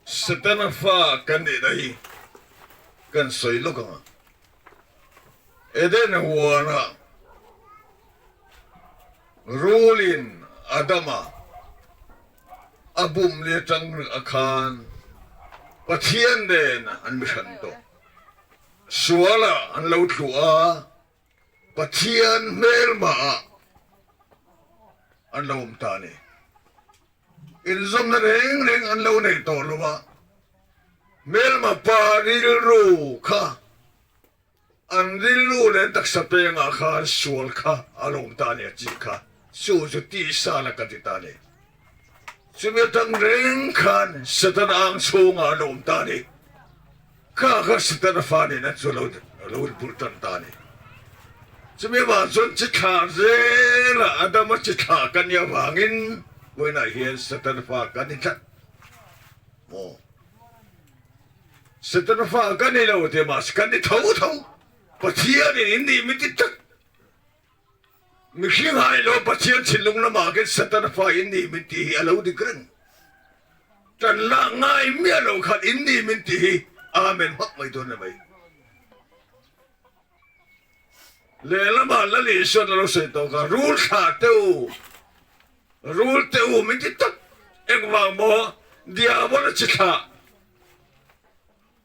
Setana fa kan nihna hi kan sawi lawk ang a. Eden huanah rulin Adama a bum ni atang a khan Pathian nen an mi hran tawh. Sualah an lo tlu a, Pathian hmelmahah an lo awm ta a ni. Inzawmna reng reng an lo nei tawh lo a, hmelma pa rilru kha an rilru leh an taksa pengah khan sual kha a lo awm ta a ni a chi kha chu chu tisa la kan ti ta a ni. Chumi atang reng khan Setana ang chhungah an awm ta a ni. Kha kha Setana fa nena chu a lo inpulh tan ta a ni. Chumi avang chuan chi thlah zela Adama chi thlah kan nih avangin vawiinah hian Setana fa kan ni tlat maw? Setana fa kan ni lo tih mahse kan ni tho tho. Pathianin in nih min ti tlat. Mihring hai lo Pathian thinlung lamah khin Setana fa in nih min tih hi a lo dik reng. Tan lak ngai miah lo khan in nih min tih hi Amen hmak mai dawn a mai. Lehlamah Lal Isuan a lo sawi tawh kha, Rul thlah teh u, rul teh u min ti tak engvang maw Diabol a chi thlah.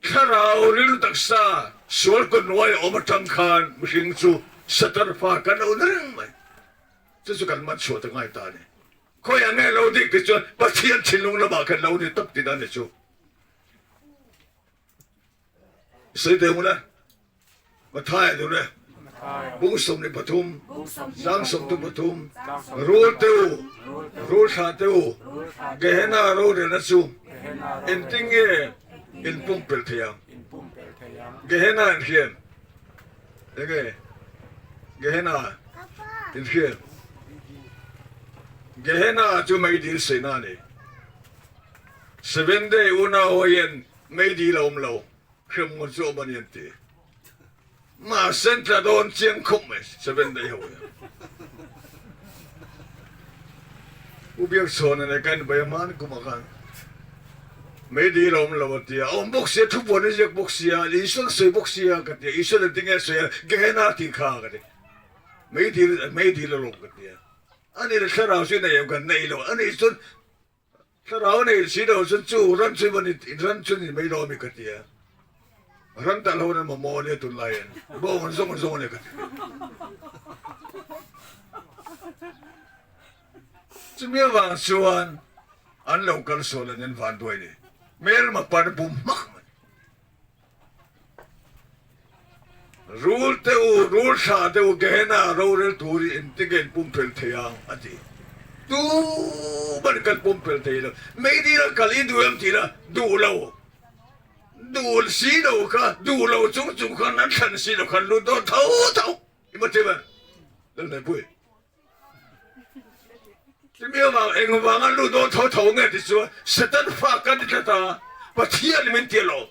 Thlarau rilru taksa sual kut hnuai a awm atang khan mihring chu Satan fa kan lo na reng mai. Chu chu kan man chhuah ta ngai ta a ni. Khawiah nge lo dik ti chuan Pathian thinlung lamah khan lo ni tawp tihna a ni chu. Sawi ve ngun a. Mathaia duh le bung 13, sang 33, Rul te u, rul thlah te u, Gehenna rorelna chu engtin nge in pumpelh thei ang? Gehenna in hriam enge? Gehenna in hriam? Gehenna chu meidil seina a ni. Seven Day unau ho hian meidil a awm lo. Hremngaw chu awm a ni an ti. Mahse an tla dawn chiang khawp mai Seven Day ho hian. Pu Biakchhawna nen kan inbei a hman kum ah khan meidil a awm lo a ti a, a awm bawk sia, thupuan a ziak bawk sia, Isuan a sawi bawk sia ka ti a, Isuan engtin nge a sawi a, Gehenna tih kha ka ti. Meidil meidil alawm ka ti a. Ani le thlarau chu nei em kan nei lo a nih chuan Thlarau nei si lo chuan chu ran chu van in ran chu ni mai lo ami ka ti a, ran tak lo nan mamawh ania tunlai hian bawng an zawng an zawng ania ka ti. Chumi avang chuan an lo kal sual an en van duai ni, hmelma pan bum hmak mai. Rul te u, rul thla te u, Gehenna rorel tur hi engtin nge in pumpelh thei ang? a ti. Tuman kan pumpelh thei lo. Meidil a kal i duh em tih la, duh lo. Duh si lo kha, duh lo chung chung khan an thlan si lo khan lut dawn tho tho. I ma thim em? Lalhnaipui. Chumi avang engvanga lu dawn tho tho nge ti chuan Satan fa kan ti tlat a, Pathian min ti alawm.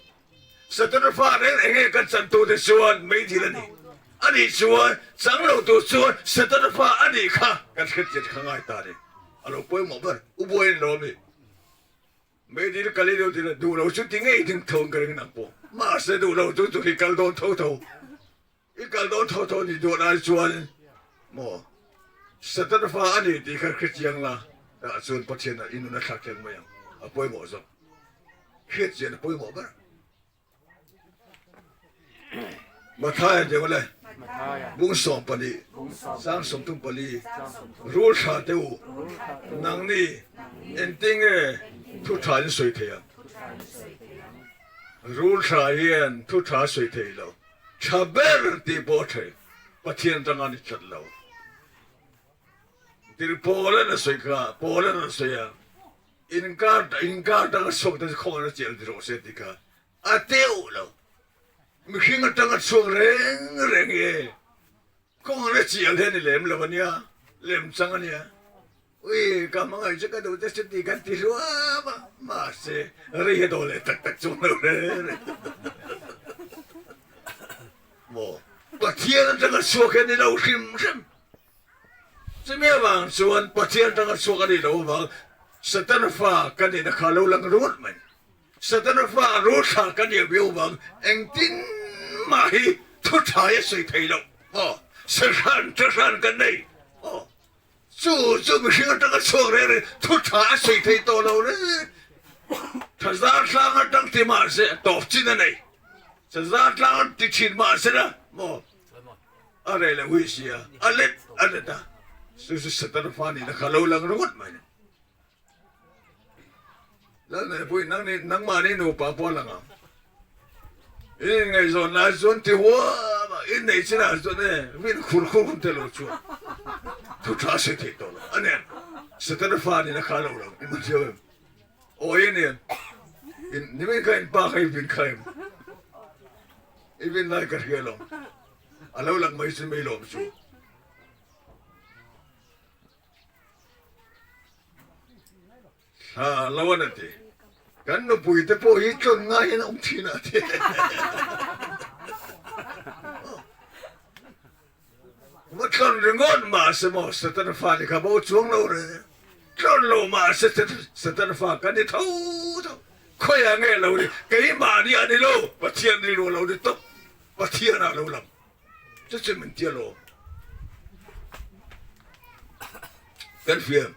Satan fa reng reng nge kan chan tu te chuan meidil a ni. Ani chuan chang lo tur chuan Satan fa a nih kha kan hrethiat kha ngai ta a ni. A lo pawimawh ber, u buai a ni lo ami? Meidil kal i deuh tih duh lo chu ti ngei ding tho ang ka ring nang pawh. Mahse duh lo chu chu hi kal dawn tho tho. I kal dawn tho tho ni duh lai chuan maw Satan fa a ni tih kha hrechiang la, tah chuan Pathian ah i nun a thlak thleng mai ang, a pawimawh zawk. Hriatchian a pawimawh ber. Mathaia deuh le, bung 14, sang 34, Rul thla teh u, nangni engtinge thu tha in sawi thei ang? Rul thla hian thu tha sawi thei lo. Tha ber tih pawh a thei, Pathian atanga ni tlat lo. Tir Paul-a'n a sawi kha, Paul-a'n a sawi a, Inkar inkar atanga chhuak te chu khawngaihna chiah ti rawh se tih kha a teuh lo. Mihring atanga chhuak reng reng hi khawngaihna chiah hi a ni lem lo a nia, lem chang a nia. Ui, ka hmangaih chu ka duh te chu tih kan ti hluam a, mahse rei hi daw leh tak tak chuang lo reng reng. Maw? Pathian atanga chhuak hi a ni lo hrim hrim. Chumi avang chuan Pathian atanga chhuak a nih loh avang. Setana fa ka nihna kha lo lang ringawt mai. Setana fa rul thla ka nih viau vang engtin mah hi thu tha i sawi thei lo. Aw, sehran ṭahran kan nei. Aw, chu chu mihring atanga chhuak reng reng thu tha a sawi thei tawh lo reng. Thazar tlang atang ti mahse tawp chin a nei. Thazar tlang ti thin mahse la maw a rei lo hui sia, a let a let a, chu chu Setana fa nihna kha lo lang ringawt mai. Lalneipuii nang ni nangmahni nupa pawh a lang ang. In inngaihzawn lai chuan ti huam a, in neih chinah chuan e vin khur khur hun te lo chuan thu tha sawi thei tawh lo a nen. Setana fa nihna kha a lo lang i man hriau em? Awi a nen. In nimin kha in pa kha i vin kha em? I vin lai ka hria lo. A lo lang mai chu mai lawm chu. Thla lo an a ti. Kan nupui te pawh hi tlawn ngai hian a awm thin a ti. Va tlawn ringawt mahse maw Satana fa ni kha bo chuang lo re. Tlawn lo mahse Satana fa kan ni tho tho. Khawiah nge lo ni keimahni a ni lo Pathian rilru a lo ni tawp. Pathian ah lo lang. Chu chu min tia lo. Kan hriam.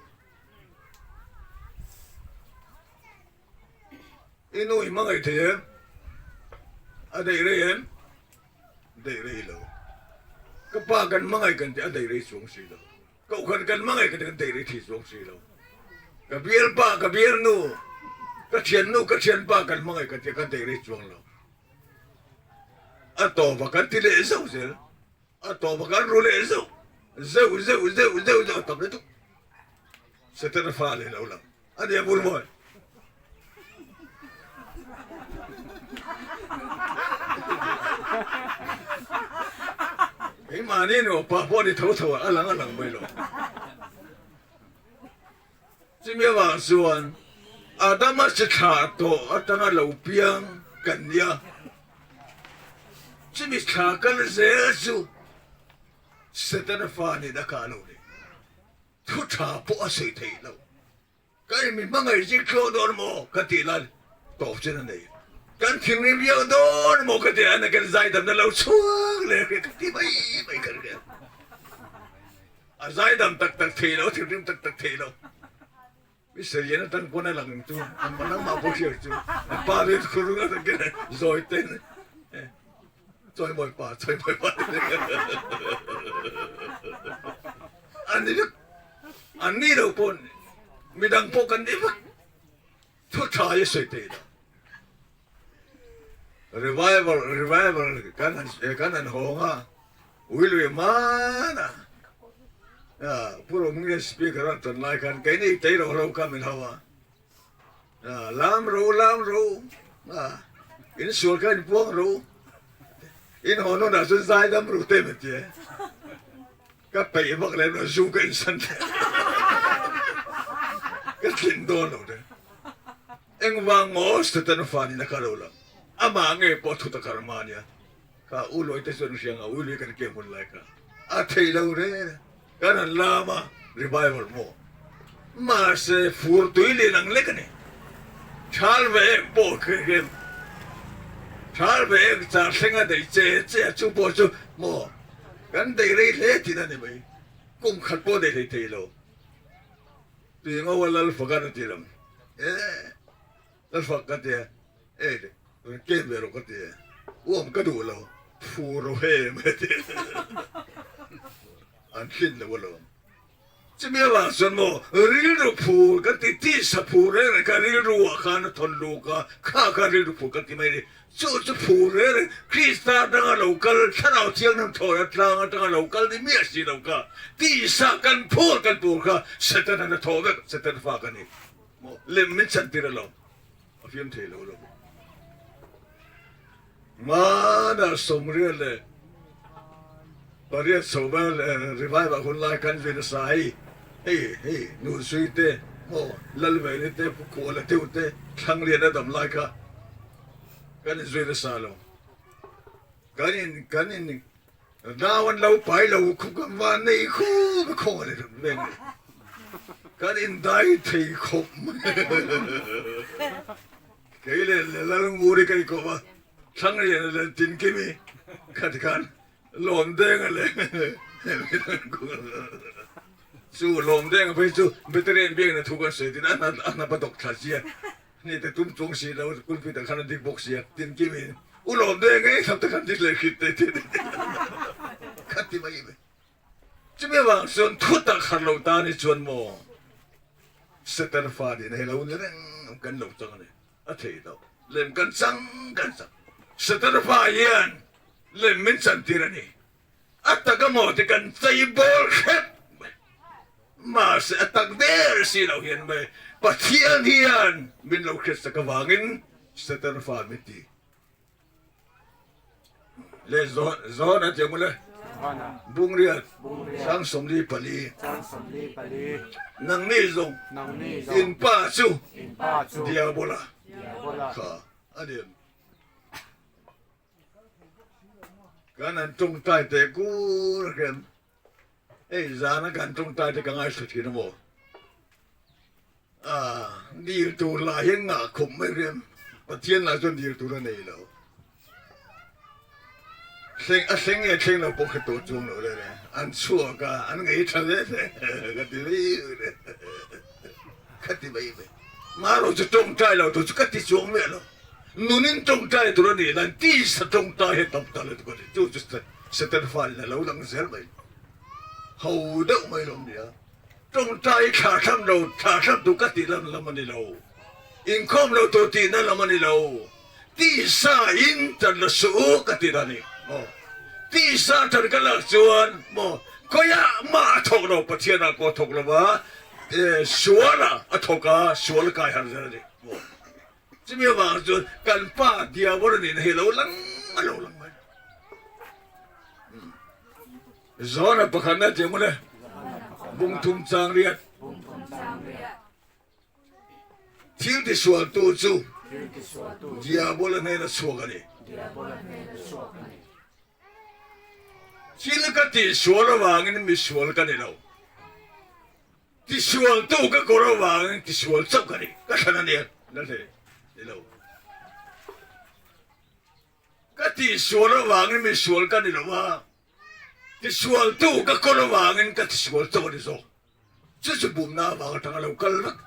I nu i hmangaih thei em? A daih rei em? Daih rei lo. Ka pa kan hmangaih kan ti a daih rei chuang si lo. Kohhran kan hmangaih kan ti kan daih rei thei chuang si lo. Ka bialpa, ka bialnu, ka thiannu, ka thianpa kan hmangaih kan ti a kan daih rei chuang lo. A tawp a kan ti leh zeuh zel, a tawp a kan ru leh zeuh, zeuh zeuh zeuh zeuh zeuh a tam lutuk. Setana fa leh lo lang a nia bul mawi. Keimahni nupa pawh ni tho tho a lang a lang mai lo. Chumi avang chuan Adama chi thlah tawh atanga lo piang kan nia. Chumi thla kal zel chu Setana fa nen a kah lo ni. Thu tha pawh a sawi theih lo. Ka in mi hmangaih zing thlawh dawn maw ka tih lan tawp chin a nei. Kan thinrim viau dawn maw ka tih lan kan zaidamna lo chhuak leh hreh ka ti mai mai ka ring. A zaidam tak tak thei lo, a thinrim tak tak thei lo. Mister Lian atang pawn a lang chu, nangmah pawh hriat chu, a pa ve khur rung atang khin zawi ten chawimawi pa, chawimawi pa a ni vek. An ni lo pawn midang pawh kan ni vek. Thu tha hi sawi thei lo. Revival, revival kan han kan han hawng a, ui lui hman a. Pu Romnge speaker a tan lai khan keini tei ro ro kha min hau a. Lam ro, lam ro, in sual kha in puang ro, in haw nawnah chuan zai dam ro te min ti e. Ka peih vak lem lo, zu ka insan teh. Ka tlin dawn lo te. Engvang maw Satan fa nihna kha lo lang. Amah ngei pawh thu tak har ma nia. Kha u Luai te chuan hria nga, u Lui kan ke hmun lai kha. A thei lo reng. Kan han lam a, revival maw. Mahse fur tui lian ang lek a ni. Thal ve ek pawh khi hian thal ve ek char thleng a daih che che a, chu pawh chu maw kan daih rei hle thin a ni mai. Kum khat pawh daih hlei thei lo. Tui ngo a lal fak a ni ti lam. E lal fak ka ti a, e rawn ken ve rawh ka ti a, uam ka duh lo, phu ro he mai a ti a. An tlin lo alawm. Chumi avang chuan maw rilru phur kan ti tisa phur reng reng kha rilru ah khan a thawn luk a, kha kha rilru phur kan ti mai a ni. Chu chu phur reng reng Krista atanga lo kal, Thlarau Thianghlim thawn atlang atanga lo kal ni miah si lo kha tisa kan phur kan tur kha Satan-an a thawh vek, Satan fa ka ni maw lem min chhan tir alawm, a fiam thei lo alawm. Hmanah sawmriat leh pariat chho vel revival hun lai kan zui nasa hei hei hei Nunsuii te maw Lalveni te Pu Kuala deuh te Thlanglian a dam lai kha kan inzui nasa lo. Kan in kan in nau an lo pai lo khu kan van nei khu ka khaw a ni veng ni. Kan indai thei khawp mai. Kei leh Lalnguri ka ikawp a, Thlangliana leh Tinkimi kha tikhan Lawmdenga leh chu Lawmdenga phei chu Veteran biakna thu kan sawi tiin a hnap a dawk thla sia, ni te tum chuang si lo pulpit ah khan a dik bawk sia, Tinkimi U Lawmdenga i hnap te khan dik leh hrit te ti kha ti mai mai. Chumi avang chuan thu tak har lo ta ni chuan maw Satan fa nih na hi lo ni reng kan lo chang a ni. A thei lo. Lem kan chang kan chang. Satan fa hian lem min chantir a ni. A tak a maw ti kan chei bawl hrep mai. Mahse a tak der si lo hian mai Pathian hian min lo hriatsak avangin Satan fa min ti. Le zawn a tiang le Bungriat 24 Nangni zawng in pa chu Diabola kha a ni em? Kan han tawngtai teh kur hian hei zana kan tawngtai te ka ngaithla thin a maw? Dil tur lah hian ngah khawp mai riam Pathian lah chuan dil tur a nei lo. Thleng a thleng nge thleng lo pawh kha tawh chuang lo le le. An chhuak a, an ngei tha hle hle ka ti mai le. Ka ti mai mai. Marawh chu tawngtai lo tur chu ka ti chuang miah lo. Nunin tawngtai tur a nih lan tisa tawngtai hi tam ta lutuk a ni. Chu chu Satan fa in a lo lang zel mai. Ho deuh mai lo nia. Tawngtai thla thlam lo, thla thlam tur ka tih lam lam a ni lo. Inkhawm lo tur tihna lam a ni lo. Tisa in tan la suh u ka tih dan a ni maw. Tisa tan ka lak chuan maw khawiah mah a thawk lo, Pathianah pawh a thawk lo va, sualah a thawk a, sual kai har zel a ni maw. Chumi avang chuan kan pa Diabol a nihna hi a lo lang a lo lang mai. Zawna pakhatna che mawle bungthum chang riat thil tisualtu chu Diabola hnena chhuak a ni. Thil ka tihsual avangin misual ka ni lo. Tisualtu ka kawr avangin tisual chauh ka ni. Ka thlan a nia, la hle ni lo. Ka tihsual avangin misual ka ni lo a, tisualtu ka kawl avangin ka tisual chauh a ni zawk. Chu chu bumna avang atanga lo kal vek.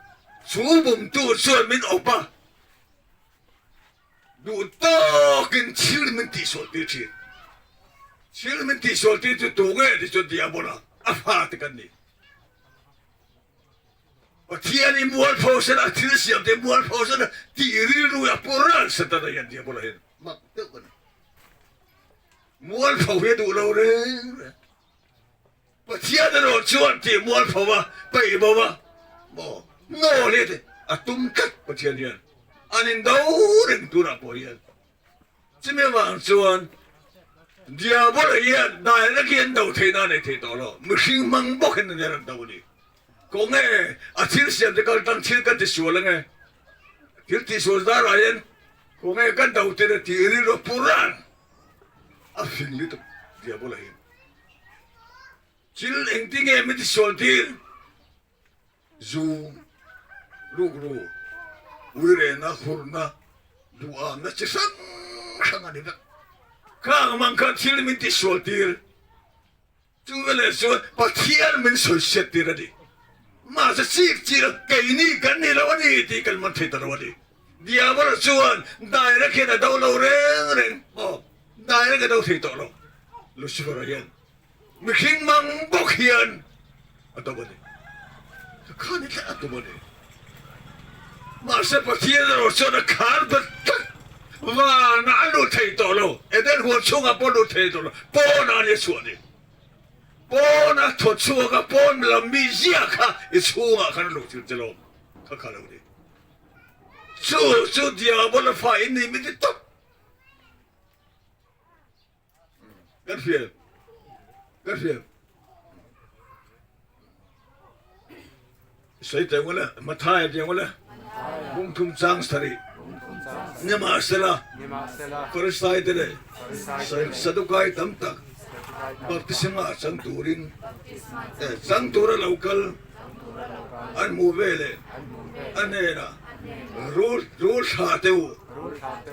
Chu bumtu chuan min awp a, duh tawkin thil min tihsual tir thin. Thil min tihsual tir chu tu nge ti chuan Diabola, a fate kan ni. Pathian i mualpho sela, a thil siam te mualpho sela tih rilru hi a pu ral Setana hian Diabola hian mak deuh a ni. Mualpho hi a duh lo reng reng. Pathian erawh chuan tih mualpho a peih bo a maw nawl hi a tum tlat Pathian hian an indo reng tunah pawh hian. Chumi avang chuan Diabola hian direct hi an do theih nan ei thei tawh lo, mihring hmang bawk hian an do a ni. Kawng e, a thil siam te kal tang thil kan tisual ange, thil tihsual zarah hian kawng e kan do tir a tih rilru a pur ran a fing lutuk Diabola hian. Thil engtinge min tisual tir? Zu, rukru, uirena, hurna, duhâmna chi hrang hrang a ni vek. Khang mang khan thil min tihsual tir. Chu veleh chuan Pathian min sawi tir a ni. Mahse chik chik a keini kan ni lo a ni tih kan man thei ta lo a ni. Diabola chuan direct hian a do lo reng reng maw? Direct a do thei tawh lo Lucifer-a hian. Mihring mang bawk hian a do a ni. Ka khan hi tlat a tum a ni. Mahse Pathian erawh chuan a khar bet tlat. Vanah a lut thei tawh lo. Eden huan chhungah pawh a lut thei tawh lo. Pawnah a ni a chhuah ni. Pawn a thaw chhuak a, pawn lam mi zia kha i chhungah khan a luh thil che lawm. Kha kha lo ni. Chu chu Diabola fa in ni min ti tawp. Kan hriat. Kan hriat. Sei teng ule, Mathai teng ule, bung thum chang sari. Nimahsela, Farisai te leh Sadukai tam tak baptisma chang turin chang tura lo kal. An hmuh veleh a hnenah, Rul rul thla te u,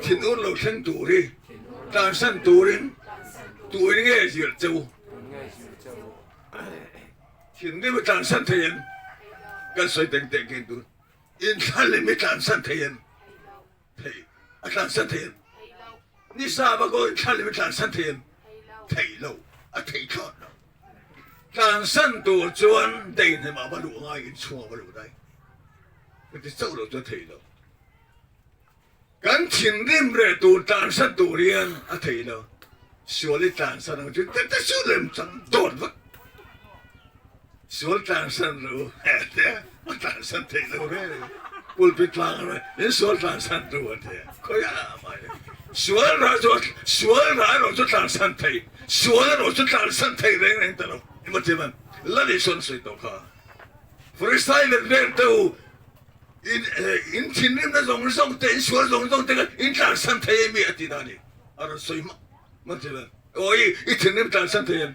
thinur lo thleng tur hi tlansan turin tuin nge zirh che u? Thinrim i tlansan thei em? Kan sawi teng teng keng tur. Inthlalim i tlansan thei em? Thei. A tlansan thei em? Nisa bak aw inthlalim i tlansan thei em? Thei lo. A thei thlawt lo. Tlansan tur chuan dei hnem ah va luh ngai inchhung ah va luh dai. Ka ti chauh lo chu a thei lo. Kan thinrim reh tur tlansan tur hian a thei lo. Sual i tlansan ang chu te te chu lem chang dawt vak. Sual tlansan ru he a tlansan thei lo reng reng. Pulpit tlang a in sual tlansan ru a tia. Khawi ah mah hi. Sual rah chu sual rah erawh chu tlansan thei. Sual erawh chu tlansan thei reng reng ta lo. Emaw ti man Lal Isuan sawi tawh kha. Farisai let vel te u In in thinrimna zawng zawng te, in sual zawng zawng te kha in tlansan thei em i a ti dan i a rawn sawi hmak hmak thei lo. Aw i i thinrim tlansan thei em?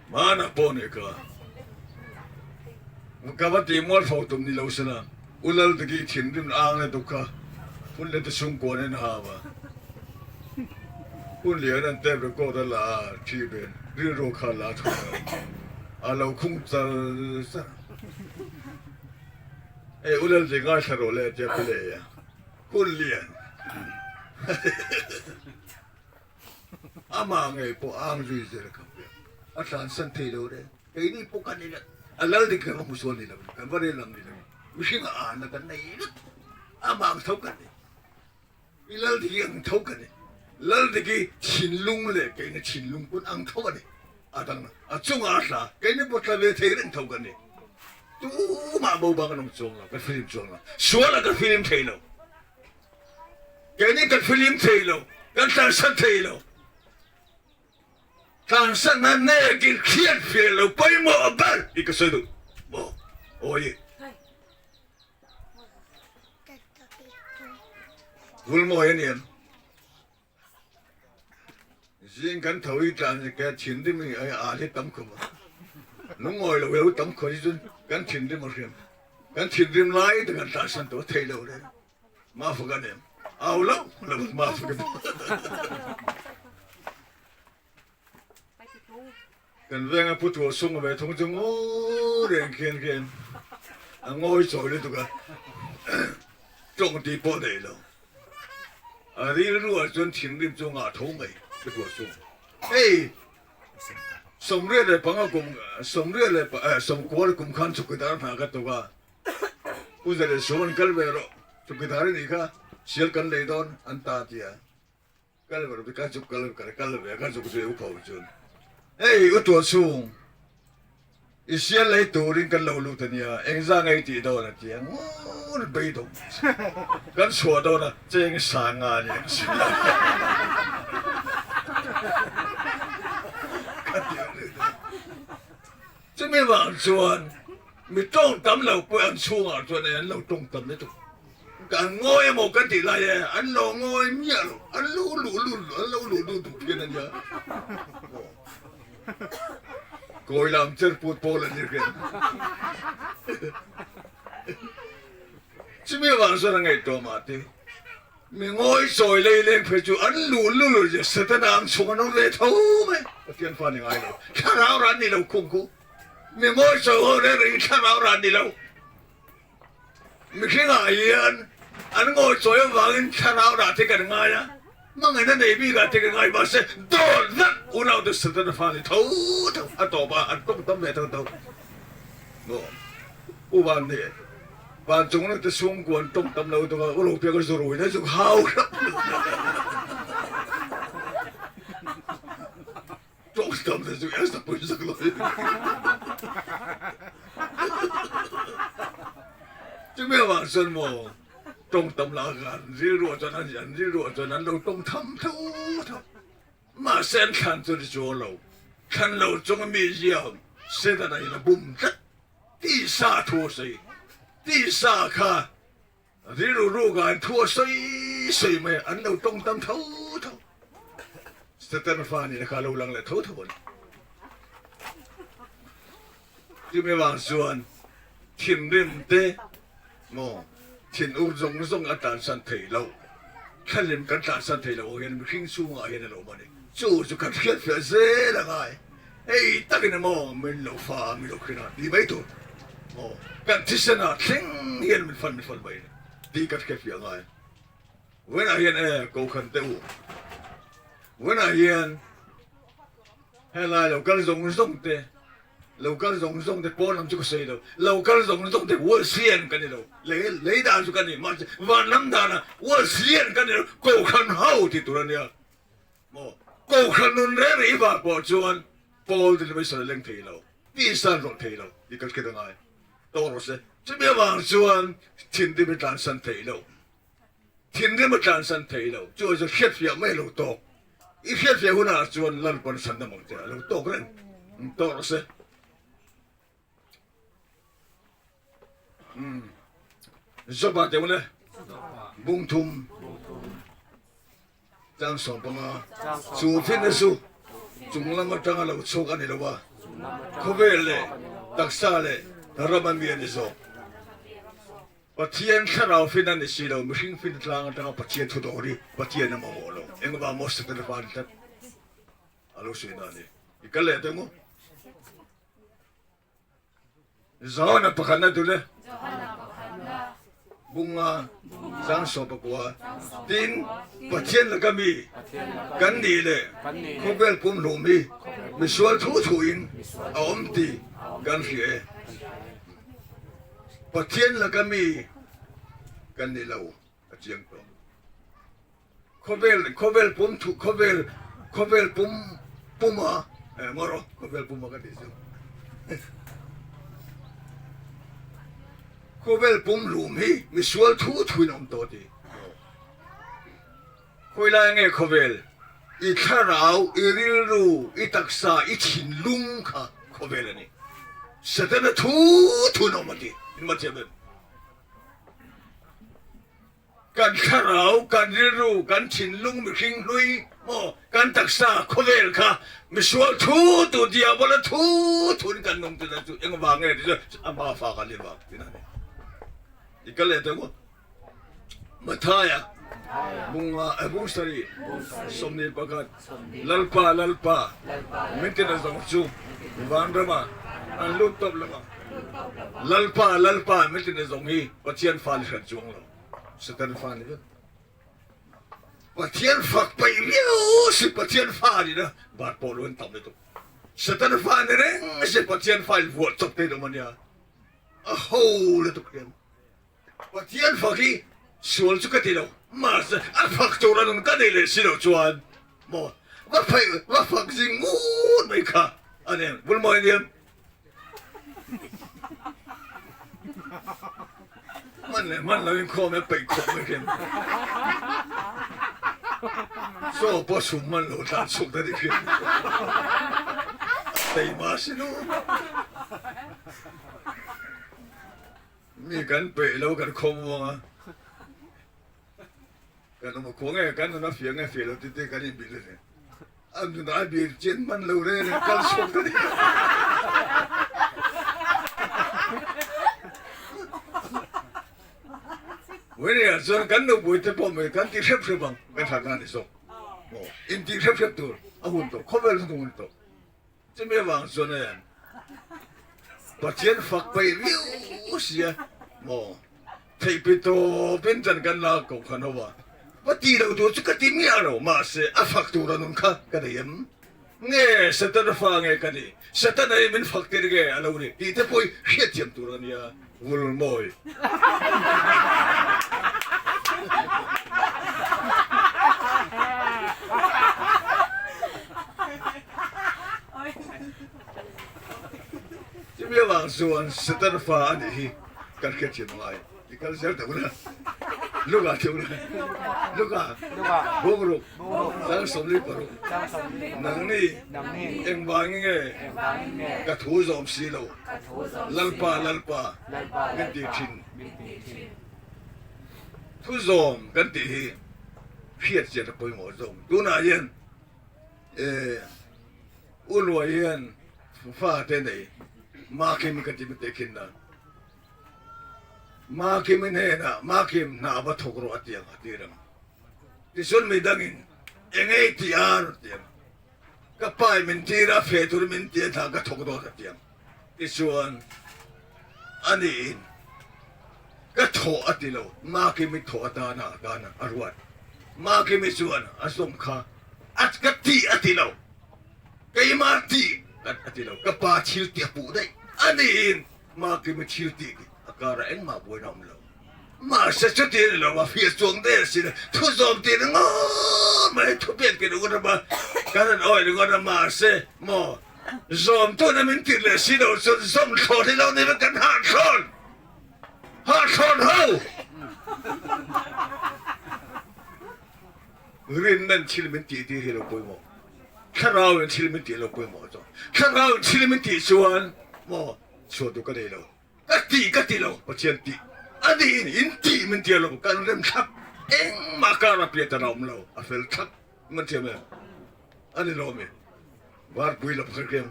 Hmanah pawh nih kha ka va tih mualpho tum ni lo sela U Laldiki i thinrim ang le tuk kha hun leh te chhungkua nen a hau a. Hun lian an tape record a la a, thi ven rilru kha la thung a, a lo khung char char. Hei U Lalzi ngaithla rawh le a tia play a, hun lian amah ngei pawh ang zui zel ka hmu a, a tlansan thei lo reng. Keini pawh kan ila a lal dik kan va hmu sual ni lo, kan va rel lam ni lo, mihring a an a kan nei vek, amah ang tho kan ni. I lal dik hi ang tho ka ni. Lal dik hi thinlung leh keina thinlung pawn ang tho a ni. A dang a chungah a hla, keini pawh tla ve thei reng tho ka ni. Tumah bo bang an awm chuang lo, ka filim chuang lo. Sualah ka filim thei lo. Keini kan filim thei lo, kan tlansan thei lo. Tlansanna nekin hriat fiah lo pawimawh ber i ka sawi duh maw? Awi. Vulmawi a ni em? Zing kan tho i tlan ka thinrim i a hi tam khawp a. Lungawi lo lo tam khawp hi chuan kan thinrim a hriam. Kan thinrim lai te kan tlansan tawh thei lo reng. Mafak a ni em? Au lo lo mafak a ni. Kan venga pu tur sung ve thung chu ngawi reng khian khian a ngawi chawi lutuk a, tawng tih pawh nei lo. A rilruah chuan thinrim chu ngah tho mai pu tur sung. Hei 85 kum 89 kum khan chukidar hna ka tuk a, Pu Zaleh Sum an kal ve rawh, chukidar i nih kha sial kan lei dawn an ta a ti a. Kal ve ka zuk kal ka kal ve ka zuk zui u pho chun hei u tuah chhung i sial lei turin kan lo lut ania engza ngei tih dawn a tia ngur beidawng kan chhuah dawn a cheng sang nga ania ka ti chumi vang chuan mi tawng tam lo pawh an chhungah chuan an lo tawng tam lutuk. Kan ngawi emaw kan tih lai e, an lo ngawi miah lo, an lo luh lut, an lo luh lut duh phian a nia. Kawi lam cher put pawl an ni hriat. Chumi avang chuan a ngaihtuah mah te, mi ngawi chawi lei leng phei chu an luh lut lut zia Setana ang chhung an awm ve tho mai. Pathian fa ni ngai lo, thlarau ran ni lo khung khu. Mi ngawi chawi ho reng reng hi thlarau ran ni lo. Mihringah hian an ngawichawi avangin thlarau rah te kan ngai a, hmangaihna nei bikah te kan ngai mahse dawt vek unaute Setana fa ni tho tho a tawp a, an tawng tam ve tho tho. Maw U Vanni, van chung na te chhungkua an tawng tam lo tuk a, U Ropiaka zu rui na zuk hau hrap Tawngtam te chu Esther pawhin zak lo in Chumi avang chuan maw tawngtam lah khan rilruah chuan an an rilruah chuan an lo tawng tham tho tho. Mahse an thlan chu ni chuang lo. Thlan lo chunga mi ziak Setana in a bum tlat. Tisa thu a sawi. Tisa kha Rilru ruka an thu a sawi sawi mai a, an lo tawng tam tho tho. Satan fa nihna kha a lo lang leh tho tho a ni. Chumi vang chuan thinrim te maw thinur zawng zawng a tlansan thei lo, thlalim kan tlansan thei lo hian mihring chhungah hian a lo awm a ni. Chu chu kan hriatfiah zel a ngai. Hei takin emaw min lo fa min lo hrin a tih mai tur maw kan thisenah thleng hian min fan min fan mai tih kan hriatfiah a ngai. Vawiinah hian e Kokhan teh u, vawiinah hian helai lo kal zawng zawng te, lo kal zawng zawng te pawn lam chu ka sawi lo, lo kal zawng zawng te Wasian ka ni lo, lei lei dan chu ka ni, mahse van lam danah Wasian ka ni lo, Kokhan ho tih tur a nia maw, Kokhan nun reng reng i vah pawh chuan pawl te chu mai sawi leng thei lo, tisa an rawlh thei lo tih ka hriat a ngai tawk rawh se, chumi avang chuan thinrim hi tlansan thei lo. Thinrim a tlansan thei lo. Chu chu hriatfiah mai lo tawk. I hriatfiah hunah chuan Lalpawn san dam ang che a lo tawk reng. Tawk rawh se. Umm. Joba teh ule. Bung thum. Chang 15. Chu finna chu chung lam atanga lo chhuak a ni lo a, khawvel leh taksa leh ram a mi a ni zawk. Pathian thlarau fin a ni si lo, mihring fin tlang atanga Pathian thu dawr hi Pathian a mamawh lo. Engvang maw Setana fa a ni tlat? A lo sawi na a ni. I kal leh teh maw? Johana pakhatna dul e. Bunga chang 14. Tin, Pathian laka mi kan nih leh khawvel pumhlum hi misual thu thuin a awm tih kan hria e. Pathian laka mi kan ni lo a chiang tawh. Khawvel khawvel pum thu khawvel khawvel pum puma eh maw rawh khawvel puma ka tih chu khawvel pum hlum hi misual thu thuin a awm tawh tih khawi lai nge khawvel i thlarau i rilru i taksa i thinlung kha khawvel a ni Setana thu thuin a awm a ti in mathiam em. Kan thlarau, kan rilru, kan thinlung mihring hlui maw, kan taksa khawvel kha misual thu tu diabola thu thun kan nung tih chu engvang nge tih chu ama fa kan ni vang tih a ni. I kal leh teh maw? Mathaia bunga bung sarih 21 Lalpa Lalpa min tina zawng chu vanrama an lut tawp lo ang. Lalpa Lalpa min tina zawng hi Pathian fa ni hran chuang lo. Satan fa ni vek. Pathian fak paih viau si Pathian fa ni na bat pawh lo an tam lutuk. Satan fa ni reng si Pathian fa in vuah chawp thei lo mania. A ho lutuk hian. Pathian fak hi sual chu ka ti lo mahse a fak tur a nun ka nei leh si lo chuan maw va phaih va fak zing ngut mai kha a ni bul mawi aniam. Hman leh hman lo in khawm e peih khawp mai hian chaw pawh chhum hman lo tlan chhuk ta dik hian teima si nu. Mi kan peih lo kan khawm vang a kan awm a khaw nge kan nun a fiah nge fiah lo tih te kan inbih a ni. A nun a bir chen man lo reng reng kal chhuak ta ding. Vawinia chuan kan nupui te pawh mai kan ti hrep hrep ang kan hrat na ni zawk. Aw in ti hrep hrep tur a hun tawh khawvel hun hun tawh. Chumi avang chuan e Pathian fak paih viau sia maw theihpi tawpin chan kan la ko khan ho a va ti lo tur chu ka ti miah lo mahse a fak tur a nun kha ka nei em nge Setana fa nge ka ni Setana hi min fak tir nge a lo ni tih te pawh hi hriatthiam tur a nia Vulmawi. Chumi avang chuan Satan fa a nih hi kan hriatthiam a ngai. I kal zel tawh ula. Luka tih ula. Luka. Bungruk. Chang 46. Nangni engvangin nge ka thu zawm si lo. Lalpa Lalpa min ti thin. Thu zawm kan tih hi hriatchian a pawimawh zawk. Tunah hian U Luai hian fa te nei. Makim ka ti mite khin nan. Makim i hnenah Makim hna va thawk rawh a ti ang a ti reng. Tichuan midangin eng ei ti a rawn ti ang. Ka pa in min tir a, feh turin min ti a hna ka thawk dawn a ti ang. Tichuan ani in ka thawh a ti lo, Makimi thawh atana a tan a ruat. Makimi chuan a zawm kha a ka tih a ti lo, keimah tih a ti lo, ka pa thil tih a puh daih. Ani in Makimi thil tih a karah engmah buaina a awm lo. Mahse chuti a ni lo, a fiah chuang der sin a, thu zawm tih ringawt mai, thu pek tih ringawt rama kan han awih ringawt a, mahse maw zawm tuna min tirh leh si lo chuan zawm thlawn hi lo ni vek kan hahthlawn, hahthlawn ho! Rinna thil min tih tir hi lo pawimawh, thlarau in thil min tih lo pawimawh chuan, thlarau in thil min tih chuan maw chhuah duh ka nei lo. Ka tih ka ti lo, Pathian tih a niin in tih min tia lo, kan rem thlap engmah kar a piat a awm lo, a fel thlap man thiam em? A ni lo mi? Varpui lam kha kem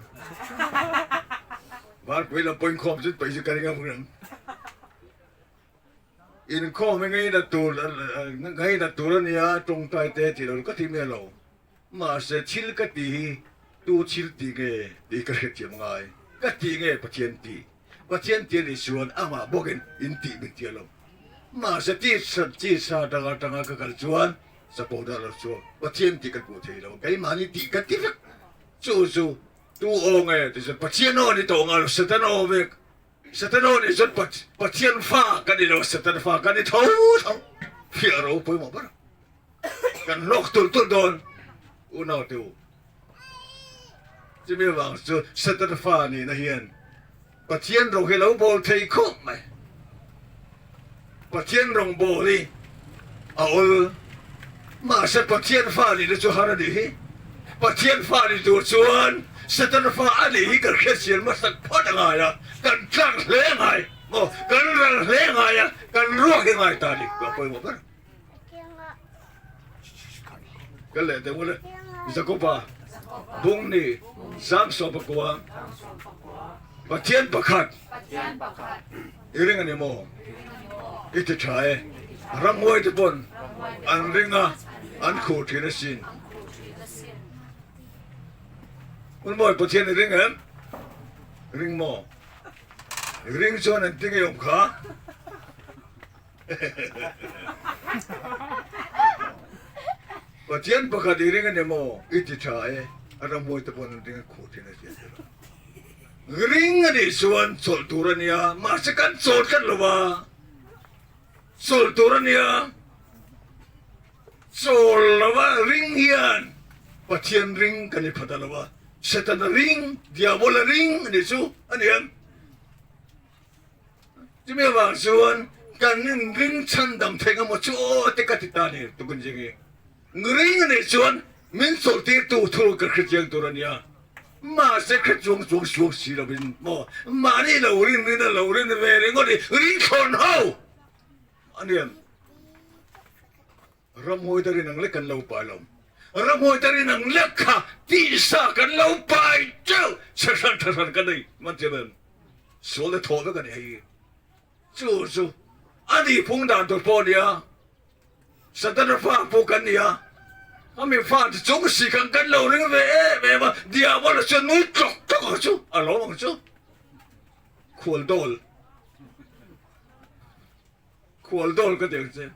Varpui lam pawh inkhawm chu paih chu ka ring ang reng. Inkhawm hi ngainat tur ngainat tur a nia, tawngtai te tih lo ka ti miah lo. Mahse thil ka tih hi tu thil tih nge tih ka hrethiam ngai. Ka tih nge Pathian tih? Pathian tih a nih chuan amah bawkin in tih min ti alawm. Mahse tisa tisa atanga atanga ka kal chuan support a lo chuak. Pathian tih ka hmuh thei lo. Keimahni tih ka ti vek. Chu chu tu aw nge ti chuan Pathian aw a ni tawh ngai lo, Satan aw vek. Satan aw nih chuan Pathian fa ka ni lo, Satan fa ka ni tho tho. Fiah ro pawimawh ber. Kan hlawk tulh tulh dawn unau te u. Chumi avang chu Satan fa nihna hian Pathian rawng hi lo bawl thei khawp mai. Pathian rawng bawl hi a awl. Mahse Pathian fa nihna chu har a nih hi. Pathian fa ni tur chuan Satan fa a nih hi kan hriatchian hmasak phawt a ngai a, kan tlak hle ngai maw, kan ral hle ngai a, kan ruak hi ngai ta a ni. A pawimawh ber. Ka leh deuh le. Jakoba bung ni Samson pakua Pathian pakhat i ring a ni maw? I ti tha e. Ramhuai te pawn an ring a, an khuh thin asin. Unmawi Pathian i ring em? Ring maw? Ring chuan an ti ngei awm kha. Pathian pakhat i ring a ni maw? I ti tha e, a ramhuai te pawh an ring a khuh thin a tia ti lo. Ring a nih chuan chawlh tur a nia, mahse kan chawl tlat lo a, chawlh tur a nia, chawl lo a ring hian Pathian ring kan i phat a lo a, Setana ring, Diabola ring a nih chu a ni em? Chumi avang chuan kan inring chhandam thei nga maw chu aw te ka ti ta ni tukin zing hi. Ngring a nih chuan min chawlhtirtu thu ka hre chiang tur a nia. Mahse hre chuang chuang suang si lovin maw mahni lo rin rin a lo rin ve ringawt hi ring thlawn ho a ni em? Ramhuai te rin ang lek kan lo pai lo. Ramhuai te rin ang lek kha tisa kan lo pai teuh chhe hran tha hran kan nei man thiam em? Sual te thawh vek a ni hei. Chu chu a nih phung dan tur pawh a nia. Satana fa pawh kan ni a. A mi fa te chung si khan kan lo ring ve em em a. Diabola chuan nui tlawk tlawk ang chu a lawm ang chu. Khual dawl. Khual dawl ka deng che.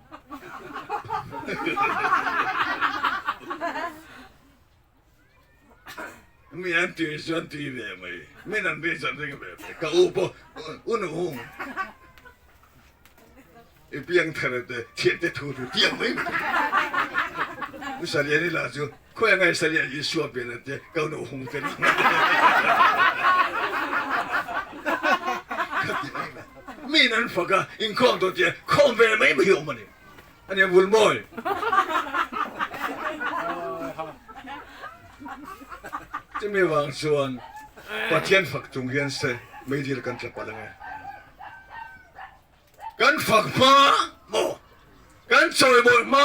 Mi an tui chu an tui ve mai. Min an ring chu an ring ve mai. Ka u pawh u nu hung. I piang thar te thian te thu thu tiang mai mai. U Salian i la chu khawi angai Salian Isua pian a tia ka nu hung te ni. Ka ti mai mai. Miin an fak a, inkhawm tawh tih a khawm ve mai mai hi awm a ni. A nia Vulmawi. Chumi vang chuan Pathian fak chung hian se meidil kan tla palh ange. Kan fak hma maw? Kan chawimawi hma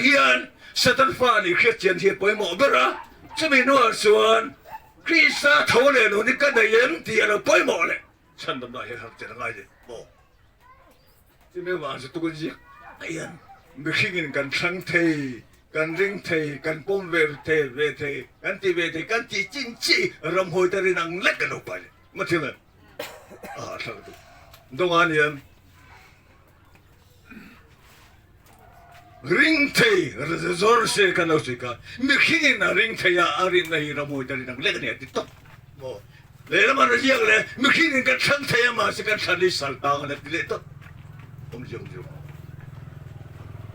hian Satan fa nih hriatchian hi a pawimawh ber a, chumi hnuah chuan. Krista tho leh nun hi ka nei em tih a lo pawimawh leh chhandamna hian harh chen a ngai le maw? Chumi avang chu tukin ziak hian mihringin kan thlang thei, kan ring thei, kan pawm ve thei ve thei, kan ti ve thei, kan tih chin chi ramhawi te rin ang lek kan lo pai leh maw thil em? A hahthlak duh. Dawngah hian Ring thei zawr se kan lo sawi kha, mihringin a ring thei a, a rinna hi ramhawi ta rin ang lek a ni a ti tawp maw? Lehlam a ziak leh mihringin kan thlang thei a mahse kan thlan hi sal tang a la ti leh tawp awm ziak ziak maw?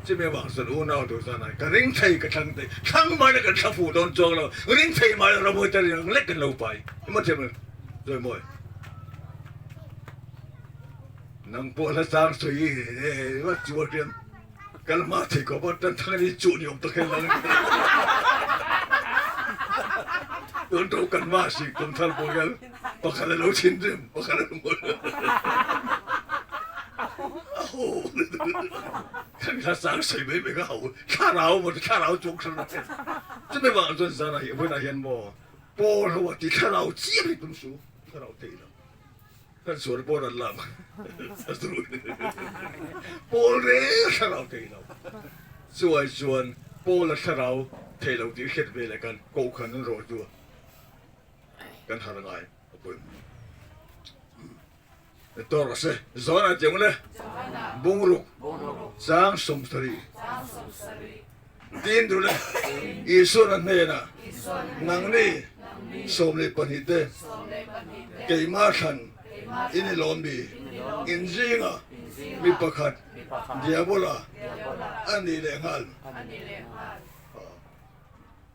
Chumi avang chuan unau duh zan ah ka ring thei ka thlang thei, thlang mai la kan thla fuh dawn chuang lo, ring thei mai la ramhawi ta rin ang lek kan lo pai emaw thiam lo zawi mawi. Nang pawh hla chang sawi i va chuar hian kal hma thei khawp a, tan thang hi chuh ni awm tak hian lang tun to kan ma si kum thar pawh hian pakhat a lo thin rim pakhat a lo ho kan hla chang sawi mai mai ka ho thlarau maw thlarau chuang hran chumi vang chuan zan ah hian vawiinah hian maw pawl ho a ti thlarau chiam hi tum su thlarau thei lo. Kan sual pawn an lam a zul Paul reng thlarau thei lo. Chuai chuan Paul a thlarau thei lo tih hriat ve leh kan kohhran an rawh chu kan har ngai a pawimawh. Tawr a se Johana tiang le bungruk chang 70 Tin duh le Isuan a hnenah nangni 12 te keimah thlan in i lawm mi in zingah mi pakhat Diabola a nih leh nghal.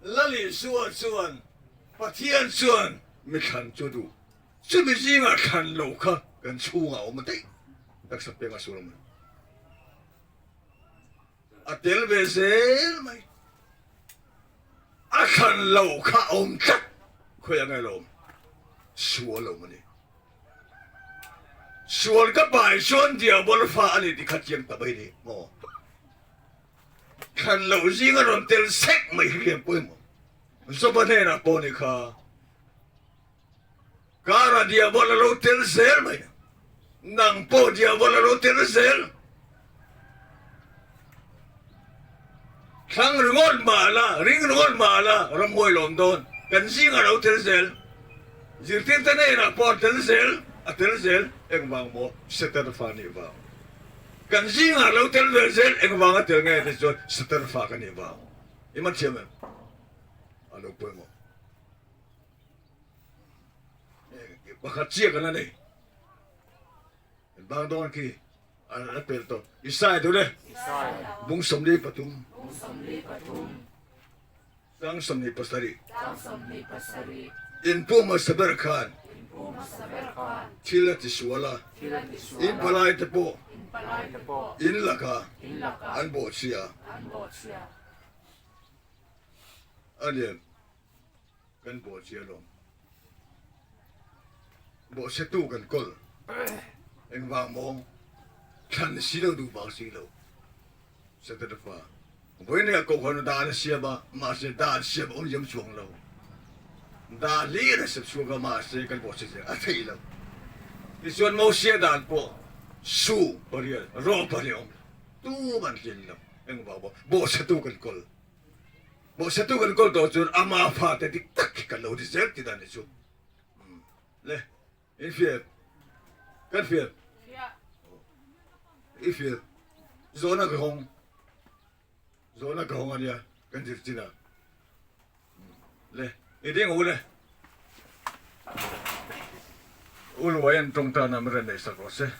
Lal Isua chuan Pathian chuan mi thlan chu duh chumi zingah thlan loh kha kan chhungah a awm daih taksa peng a sur awm. A tel ve zel mai. A thlan lo kha a awm tlat. Khawi a ngailawm? Sual a awm a ni. Sual ka pai chuan diabol fa a ni tih kha chiang ta mai ni maw? Thlan loh zinga rawn tel sek mai hi rian pawimawh. Zopa hnenah pawh ni kha. Kara diabol a lo tel zel mai. Nang pawh diabol a lo tel zel. Thlang ringawt mah la, ring ringawt mah la, ramhuai lawm dawn. Kan zing a lo tel zel. Zirtirte hnenah pawh a tel zel, a tel zel. Engvang maw? Satan fa nih vang. Kan zingah a lo tel ve zel, engvang a tel nge tih chuan Satan fa ka nih vang. I man thiam em? A lo pawimawh. Pakhat chiah kan la nei. Bang dawn khi a pel tawh. Isai duh le. Bung 43. Tang 27. In pu hmasa ber khan thil a ti sual a. In palai te pawh in lakah an bawhchhia a ni. Kan bawhchhia alawm. Bawhchhetu kan kawl. Engvang maw? Thlan si lo duh vang si lo. Satana fa. Vawiin kohhran dan a siam a, mahse dan siam a awm ziam chuang lo. Dan hlir a siam chhuak a, mahse kan bawhchhe zel a theih lo. Tichuan Mosia dan pawh su pariat, rawh pariat a awm lo. Tum an tlin lo. Engvang maw? Bawhchhetu kan kawl. Bawhsatu kan kawl tawh chuan ama fate dik tak hi kan lo ti zel ti dan ni chu. Le, in fiat. Kan fiat. I fiat. Zawhna ka hawng. Zawhna ka hawng ania kan zir chin a. Le, i ding u le. Uluai an tawngtan a min rawn neih sak rawh se.